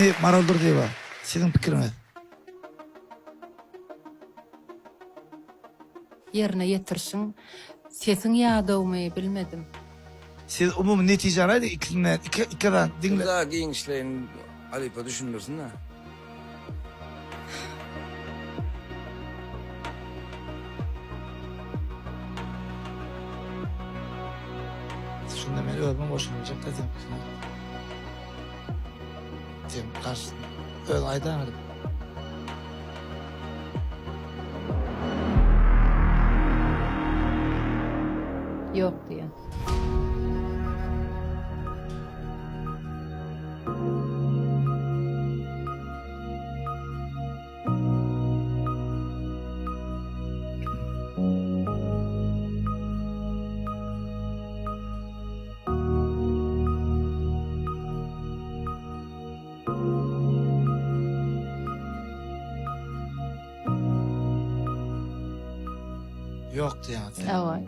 Maral Durdyýewa, siziň pikiriňiz? Ýerine ýetirişiň, sesiň ýadawmy bilmedim. Siz umumy netijäni aýdyň ikisinden, iki iki zat diňle. Daha giňişleýin halypa düşündirsin-dä. Şunda men özümem goşulmajak-da seň pikiriňe. Sen garşysyna özüň aýdaýmadyň. Ýok diýen. Ýok diýýäňiz. Hawa.